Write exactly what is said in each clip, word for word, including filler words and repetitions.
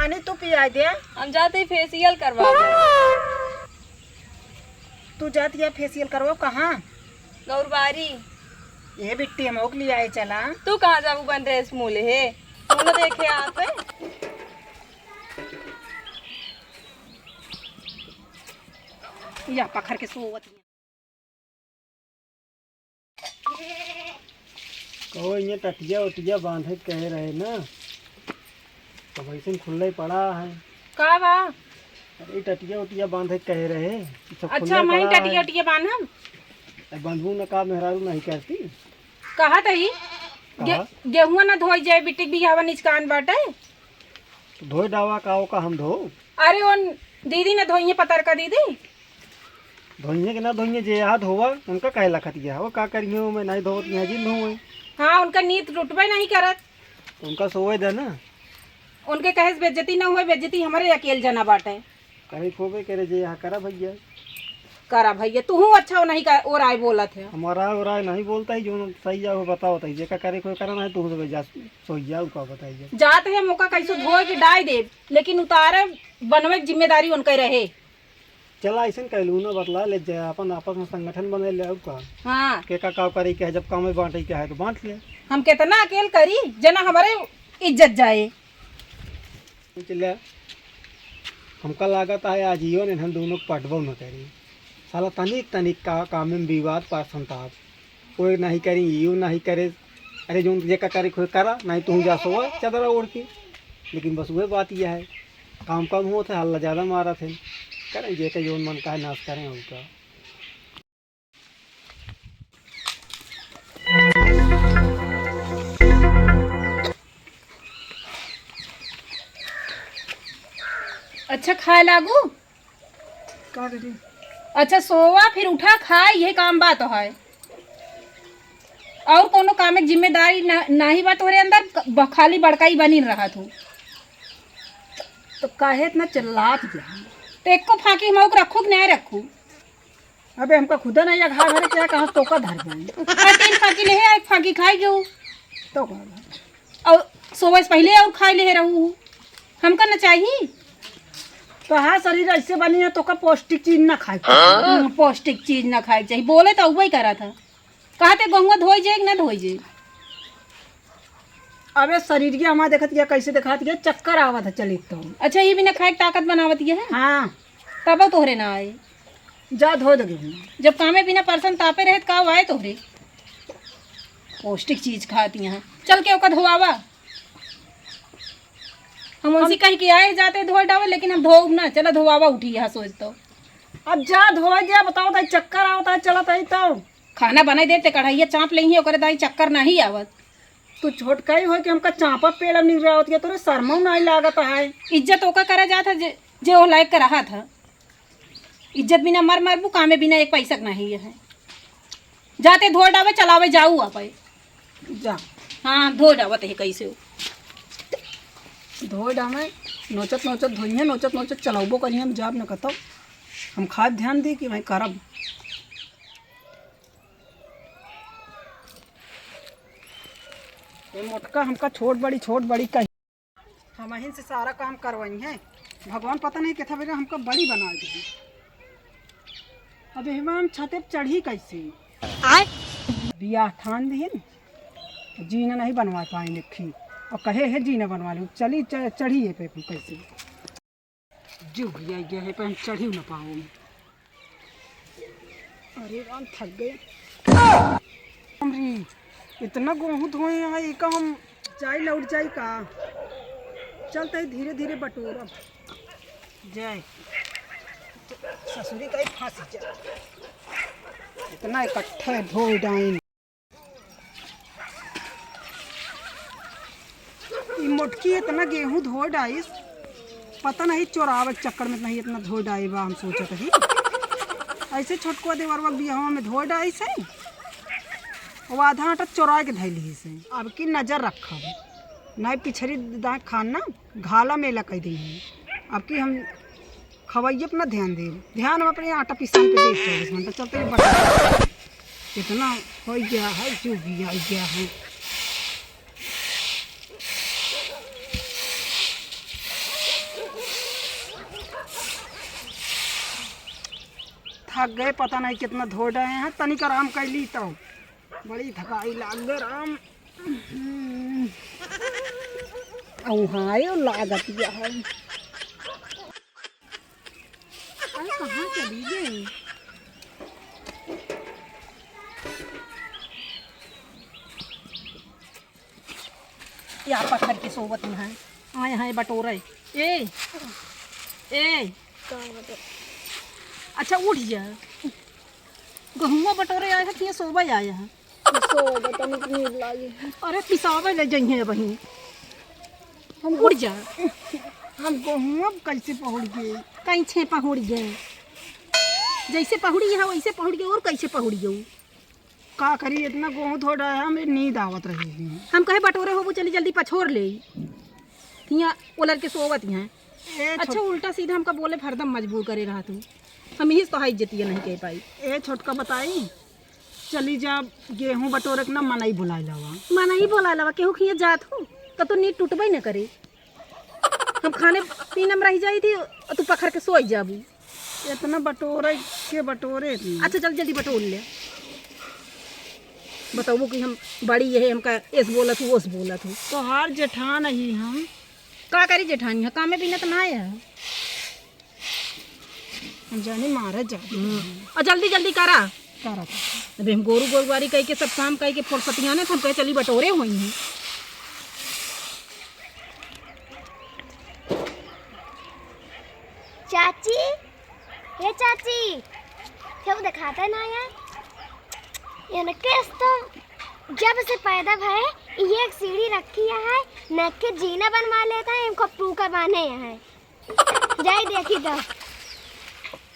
नहीं, तू पिया दे। हम जाते ही फेशियल करवा दे। तू जाती है फेशियल करवाओ कहाँ? गौरबारी। ये बिट्टी हम ओक ले आए चला। तू कहाँ जाबू बन ड्रेस मूले है? तू न देखे आप। या पकड़ के सोवत। कहो, इहाँ टटिया उटिया बांधे के कहे रहे ना, तो वैसे खुल्ले पड़ा है। का बा? अरे, टटिया उटिया बांधे के कहे रहे, ई सब अच्छा, खुल्ले मैं पड़ा टटिया है। उटिया बांधब? अब बंधबू न का, मेहरारू नहीं करती? कहा तही? कहा? गे-, गेहुआ ना धोई जाए, बिटिक बियाहवा निचकान बाटे। तो धोए डावा का, ओका हम धो? अरे, उन दीदी न धोइए, पतरका दीदी। धोइए के ना धोइए, जे यहाँ धोवा, उनका काहे लखत गया? वो का करिए, मैं नहीं धोवत यहाँ जी धोवे। हाँ, उनका नीत टूटबे नहीं करत। तो उनका सोवे दे ना। उनके कहे से बेइज्जती ना हुए, बेइज्जती हमारे अकेल जना बाटे। करे खोबे करे, जे यहाँ करा भैया। करा भैया, तू हूँ अच्छा नहीं कर, और आए बोलत है। हमारा और आए नहीं बोलता ही, जो सही है वो बताओ, तही जेका करे कोई करा नहीं, तू सब जा सोइया, का बताइए। जात है मौका कैसे धोए के डाई दे, लेकिन उतारे बनवे के जिम्मेदारी उनके रहे। चला, ऐसन कहलू ना, बतला ले जाए, अपन आपस में संगठन बने ले, और का? हाँ। के का, का करे के है, जब काम में बांटे के है, तो बांट ले। हम कितना अकेल करी, जना हमारे इज्जत जाए। चले, हमका लागत है, आज इहो ने हम दोनों के पटबो न करी। साला तनिक, तनिक का, काम में विवाद पर संताप। कोई नहीं करी, यू नहीं करे। अरे, जौन जेका करे, कोई करा, नहीं तू जा सोवा, चदरा ओढ़ के। लेकिन बस वह बात यह है, काम कम होत है, हल्ला ज्यादा मारत है। करें, जेका जौन मन का है, नाश करें, और का। अच्छा, खाए लागू? का करी? अच्छा, सोवा, फिर उठा, खा, यही काम बात है। और कोनो काम के जिम्मेदारी ना, नाही बा तोहरे अंदर, ब-, खाली बड़काई बनी रहत हो। तो काहे इतना चिल्लात जा? तो एको फाकी हम ओक रखू कि नहीं रखू? अबे हमका खुदा नहीं अघा भरे, क्या कहाँ तोका धर जाए। और तीन फाकी ले है, एक फाकी खाई गयो। तो का? और सोवे से पहले और खाई ले रहू, हमका न चाही। तो हाँ, शरीर ऐसे बनी है, तोका पौष्टिक चीज ना खाए के चाही। हाँ, पौष्टिक चीज ना खाए के चाही, बोले तो वही करा था। कहा थे गहुआ धोई जे कि ना धोई जे? अबे शरीर के हमार देखत गया, कैसे देखात गया, चक्कर आवत है चलित तो। अच्छा, ये बिना खाए के ताकत बनावत गया है? हाँ। तब तोहरे ना आए। जा धो दे गेहूं। जब कामे बिना परसन तापे रहे, त का आए तोहरे? पौष्टिक चीज खाती हैं। चल के ओका धोआवा। हम उनसे हम कह के आए जाते धोए डावे, लेकिन हम धोब ना। चला धोआवा उठी यहाँ सोच तो। अब जा धोए गया, बताओ ताई चक्कर आवता है, चलत आई तो। खाना बनाई देते, कढ़ाइया चाप लेही, ओकरे ताई चक्कर नहीं आवत। तू छोटकाई हो कि हमका चापा पेड़ निगरावत के तोरे शर्मो नहीं लागत है। इज्जत ओका करा जात है जे, जे ओ लायक का रहा था। इज्जत बिना मर मरबू, कामे बिना एक पैसा के नहीं है। जाते धो डावे, चलावे जाऊ आप। जा। हाँ, धो डावत है कैसे हो। धो डावे, नोचत नोचत धोइहे, नोचत नोचत चलाउबो करिहे, हम जाब न कतौ। हम खाद ध्यान दी कि मैं करब। ये मोटका हमका छोट बड़ी, छोट बड़ी कही। हमहिन से सारा काम करवाई है। भगवान पता नहीं कितना बेरा हमका बड़ी बना दी। अब एहमा हम छते पे चढ़ी कैसे? आय। बियाह ठान दिहिन, जीना नहीं बनवा पाए लिखी। और कहे है जीना बनवा लो, चली च-, चढ़ी है पे कैसे? जो भी आई गया है, पर हम चढ़ी न पाऊँ। अरे राम, थक गए। अरे, इतना गेहूं धोए हैं, एका हम जाई लौट जाई का? चलते ही धीरे धीरे बटोरब। जाए। ससुरी का ही फांसी चल। इतना इकट्ठे धोए डाइन। ई मोटकी इतना गेहूं धोए डाइस, पता नहीं चोरावे के चक्कर में नहीं इतना धोए डाई बा, हम सोचत ही। ऐसे छोटको देवरवा बियाहवा में धोए डाइस है, वो आधा आटा चोरा के धैली से। अब की नजर रखब, नहीं पिछरी दाएं खान ना घाला मेला कह दी है। अब की हम खवैये पे ना ध्यान देब, ध्यान हम अपने आटा पिसान पे देब चौबीस घंटा। चलते ही बता कितना हो गया है, जो भी आ गया है। थक गए, पता नहीं कितना धो डहे हैं। तनिक आराम कर ली तो बड़ी थकाई लाग गए राम। औहायो लागत या है। अरे कहाँ चली गई? या पत्थर के सोवत में है, आए हैं बटोरे। ए, ए। का बटोरे? अच्छा उठ जा, गहुआ बटोरे आए हैं कि ये सोवे आए हैं? सोवे तनिक नींद लागी है। अरे पिसावे ले जइहे अबहीं। हम उठ जा। हम गहुआ कैसे पहुड़ गए? कैसे पहुड़ गए? जैसे पहुड़ी है वैसे पहुड़ गए, और कैसे पहुड़ गए? का करी, इतना गोहूँ धो रहा है, हमें नींद आवत रही है। हम कहे बटोरे होबू, चली जल्दी पछोर ले। हियाँ ओलर के सोवत हैं। ए, अच्छा, छोट- उल्टा सीधा हमका बोले, हरदम मजबूर करे रहा तू। हम यही तो हाई इज्जतिया नहीं कह पाई। ए, छोटका बताई, चली जा गेहूँ बटोरे के ना, मनई बोलाए लावा। मनई बोलाए लावा, केहू खिया जात हो, कतो नींद टूटबे न करे। हम खाने पीने में रह जाई थी, और तू पखर के सोई जाबू। इतना बटोरे के बटोरे इतना। अच्छा, जल्दी जल्दी बटोर ले। बताओ कि हम बड़ी ये हमका एस बोलत हूँ, ओस बोलत हूँ। तोहार जेठान ही हम। का करी जेठानी है, कामे बिना तो ना आया है। हम जानी मारा जा। हम्म। और जल्दी जल्दी करा। करा था। अबे हम गोरू गोरवारी कह के सब काम कह के फुर्सतिया ने, तो हम कहे चली बटोरे हुई हैं। चाची, हे चाची, क्यों दिखाता ना यार? इनके तो जब से पैदा भए, ये एक सीढ़ी रखी है, नखे जीना बनवा लेता है, इनको पूका बांधे है। जाई देखी तो।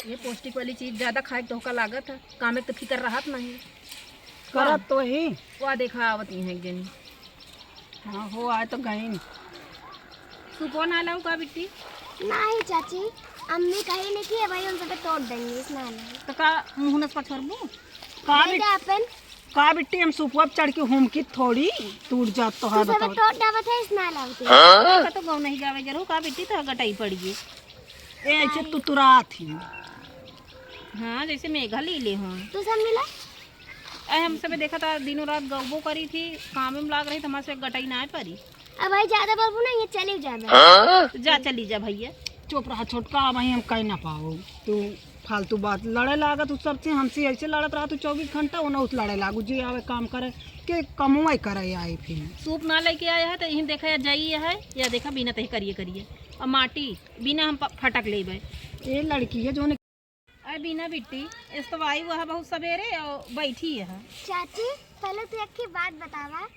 ये पौष्टिक वाली चीज ज्यादा खाए के तोहका लागत है, कामे के तो फिकर रहत नहीं। करत तो ही। वाह, देखा आवत ही है एक जनी। हाँ हो, आए तो गईन। सूपो ना लाऊ का बिट्टी? नहीं चाची, अम्मी कही नहीं कि भाई हम सब तोड़ देंगे, इस ना लाऊ। तो का मुँह नस पछोरबू? का नहीं बिट-, दे अपन। का बिट्टी, हम सुपवा पे चढ़ के हुमकी थोड़ी, टूट जात तो तू है, सब बताओ। तोड़ डाबत है, इस ना लाऊ तू। हाँ? का तो गौ नहीं गावे जरू, का बिट्टी तो गटाई पड़ गई। ए, ऐसे तुतुरात ही। हाँ, जैसे मेघा लीले हों। तू सब मिला? अरे, हम सबे देखा था, दिनों रात गौबो करी थी, काम में लाग रही, तो हमारे से गटाई ना परी। अब भाई, ज्यादा बोलबू ना, ये चली जाबे। हाँ? तो जा, चली जा भैया। चुप रहा छोटका, अब हम कह ना पाओ। तू फालतू बात लड़े लागत, तू सबसे, हमसे ऐसे लड़त रहा तू चौबीस घंटा, उन्हें उस लड़े लागू, जे आवे काम करे, के कमवाई करे आए फिर। सूप ना लेके आया है, तो यहीं देखा या जाई है, या देखा बिना तही करिए करिए। और माटी बिना हम प-, फटक लेबे। ये लड़की है जो अरे बीना बिट्टी, इस तो आई हुआ है बहुत सवेरे और बैठी है। चाची, पहले तू एक ही बात बतावा,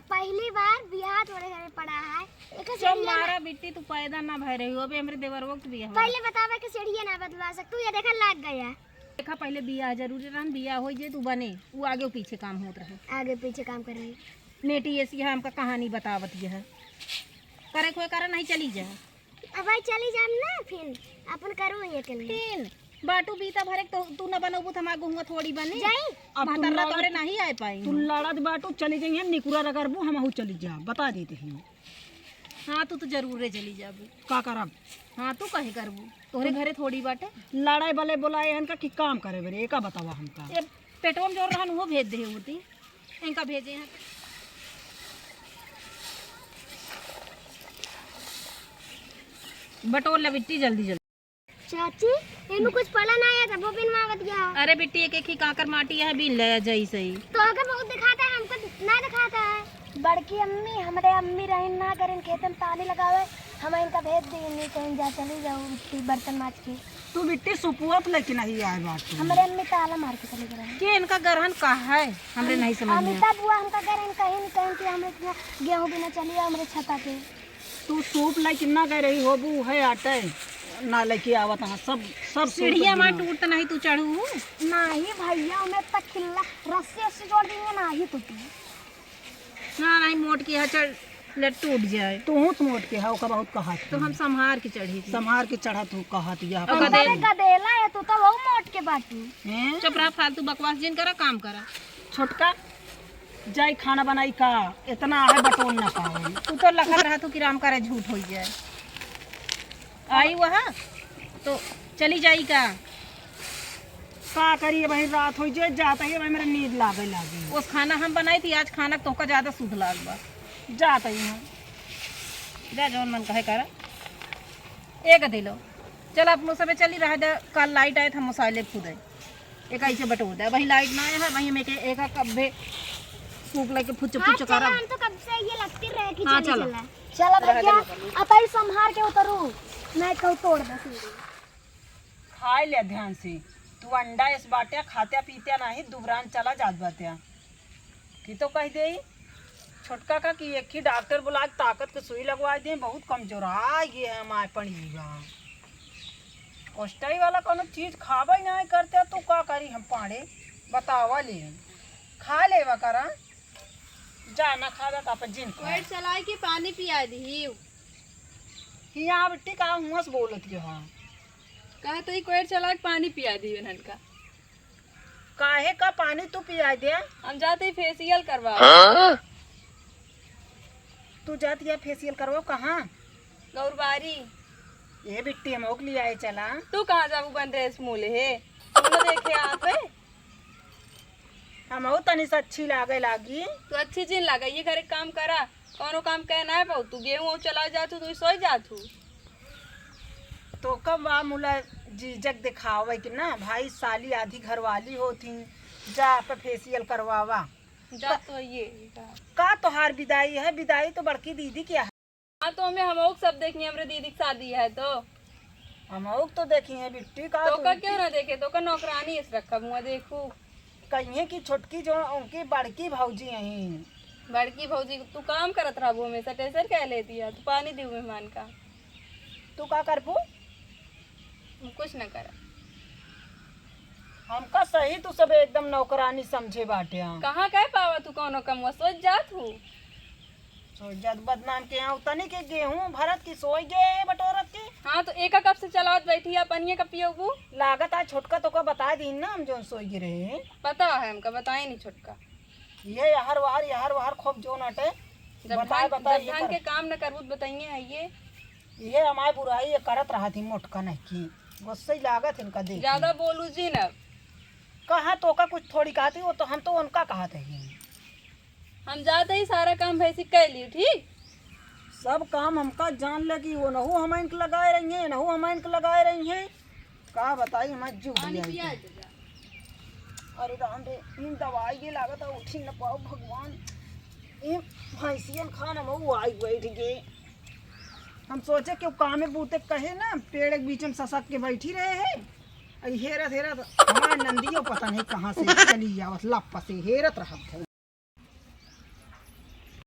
पहली बार बियाह तोरे घरे पड़ा है, एक चुप सीढ़िया ना मारा बिट्टी, तू पैदा ना भय रही हो, अबे हमरे देवरवो के बियाह हो। पहले बतावा कि सीढ़िया ना बदलवा सक, तू ये देखा लाग गया। देखा पहले बियाह जरूरी रहन, बियाह हो जे तू बने, वो आगे पीछे काम होत रहे। आगे पीछे काम कर रही। नेटी ऐसी है, हमका कहानी बतावत ये है, करे कोई कारण नहीं, चली जा। अब भाई चली जाम ना, फिर अपन करो ये के लिए। फिर बाटू बीता भरे तो तू न बनबू तो हमार गुहुआ थोड़ी बने। जाई। अब तू महतर्रा लड़त, तोहरे नहीं आए पाई। तू लड़त बाटू चली जाइए, निकुरा रगड़बू, हमहू चली जा, बता देते हैं। हाँ, तू तो जरूर रे चली जाबू। का करब? हाँ, तू कहे करबू, तोहरे घरे थोड़ी बाटे। लड़ाई बले बोलाए हन का कि काम करे बरे, एका बतावा हमका। ए, पेटवा में जोर रहन, वो भेज दे होती। इनका भेजे हैं। बटोर ले बिट्टी जल्दी जल्दी। चाची, इनमें कुछ पला ना आया था, वो बिन मांगत गया। अरे बिट्टी, एक एक ही कांकर माटी है, बिन ले जाई सही। तो अगर बहुत दिखाता है, हमको ना दिखाता है। बड़की अम्मी, हमरे अम्मी रहन ना करें खेतन पानी लगावे, हम इनका भेज दी, नहीं कहीं जा, चली जाओ बिट्टी बर्तन माज के। तू बिट्टी सुपुआ तो लेके नहीं आए बात तू। हमरे अम्मी ताला मार के चली गई। के इनका गरहन का है, हमरे अम-, नहीं समझ में। अमिता बुआ हमका गरहन कहीं न कहीं कि हमरे इतना गेहूं बिना चली हमरे छता के। तू सूप लेके ना गए रही होबू, है आटे ना लेके आवत हाँ, सब, सब सूप सीढ़िया बिना। टूट तो नहीं तू चढ़ू? नहीं भैया, हमें तक खिल्ला रस्सी उस्सी जोड़ देंगे ना ही तो तू। ना, नहीं, मोट के यहाँ चढ़, ले टूट जाए। तू तो मोट के है, ओका बहुत कहत तो हम संभार के चढ़ी थी। संभार के चढ़त हूँ कहत यह। ओका दे- का देला है, तू तो वो मोट के बाटू। हैं? चुप रहा, फालतू बकवास जिन करा, काम करा। छोटका, जाई खाना बनाई का, इतना है बटोर ना पावे। तू तो लखत रहा तू कि राम करे झूठ हो जाए। आई वहाँ तो चली जाई का? का करी, अबहीं रात होइ जाए, जात ही, अबहीं मेरा नींद लागे लागी। उस खाना हम बनाई थी, आज खाना तोहका ज्यादा सुध लाग बा। जात ही हम। जा, जौन मन कहे करा। एक दिलो। चल, अपनो सबे चली रहा दे, कल लाइट आए त हम मसाले फूदे। एक ऐसे बटो दे, वही लाइट ना आए है, वही में के एक कप भे फूक लेके फुच हाँ, फुच चला, करा। हम तो कब से ये लगती रहे कि हाँ, चली चलो। चला। चला रहा भैया, दे। अतई संभार के उतरू, नहीं कहूँ तोड़ दे सीढ़ी। खाए ले ध्यान से, तू अंडा एस बाट्या, खात्या पीत्या नाही, दुबरान चला जात बाट्या। कि तो कह देई छोटका का कि एक ही डॉक्टर बुला के ताकत के सुई लगवा दे, बहुत कमजोर आ ये है हमारे पड़ी बा। कोस्टई वाला कोनो चीज खाबे नाही करते, तू का करी हम पाड़े बतावा ले, खा लेवा करा। जा ना खावे का अपन जिन खा। कोई चलाई के पानी पिया दी। हिया बिट्टी का हुआ से बोलत के हाँ। कहा तो ही कोई चला के पानी पिया दी इन्हन का। काहे का पानी तू पिया दे? हम जाते ही फेशियल करवा। हाँ? तू जात या फेशियल करवाओ कहाँ? गौरबारी। ये बिट्टी हम ओक लियाए चला। तू कहाँ जाबू बन ड्रेस मुँह ले हे? तू न देखे आप है? हमहू तनी से अच्छी लागे लागी। तू अच्छी जिन लागे, ये घरे काम करा, कौनो काम कह ना पाऊ। तू गेहूं चला जात हूँ, तू सोई जात हूँ। तो कब बा मुला जीजक दिखावे कि ना भाई साली आधी घरवाली होती, जा पे फेशियल करवावा। जा का तो ये, ये का। का तोहार विदाई है? विदाई तो बड़की दीदी के है। हाँ, तो हमें हमहू के सब देखी, हमरे दीदी के शादी है तो। हमहू के तो देखी है बिट्टी का तो तू का क्यों ना देखे, तो का नौकरानी इस रखा मुँह देखू। कहिए कि छोटकी जो उनकी बड़की भौजी हैं। बड़की भौजी, तू काम करत रहबू हमेशा, टेंशन क्या लेती है? तू पानी दीहू मेहमान का। तू का करबू? हम कुछ ना करब। हमका सही तू सब एकदम नौकरानी समझे बाटे। हाँ। कहाँ कह पावा तू कौनो कमवा? सोच जात हूँ। सोच जात बदनाम के यहाँ उतनी के गेहूं भरत की सोई गे बटोरत की। हाँ, तो एका कब से चलावत बैठी है, पनिया कब पियोबू? लागत आज छोटका तो का बता दी ना, हम जौन सोई गे रहे। पता है हमका, बताए नहीं छोटका। ये यहर वहर, यहर वहर खूब जौन अटे, जब बताए, धान, बताए जब ये धान कर। के काम न करबू तो बताइए है ये। ये हमारी बुराई ये करत रहा थी मोटका नहीं की, गुस्से ही लागत इनका देख के। ज्यादा बोलू जी ना। कहाँ तो का कुछ थोड़ी कहती, वो तो हम तो उनका कहत है। हम जाते ही सारा काम भैंसी कर ली, ठीक? सब काम हमका जान लगी, वो नहु हम इनके लगाए रही हैं, नहु हम इनके लगाए रही हैं। का बताई, हमार जीव पानी पिया दे जा। अरे राम रे, इन दवाई के लागत है, उठी न पाओ भगवान। ई भैंसियन खान हम वो आई बैठ गए। हम सोचे कि वो कामे बूते कहे ना, पेड़ के बीच में ससक के बैठी रहे हैं। अरे हेरत, हेरत, हमार नंदियो पता नहीं कहाँ से चली आवत, लप से हेरत रहत है।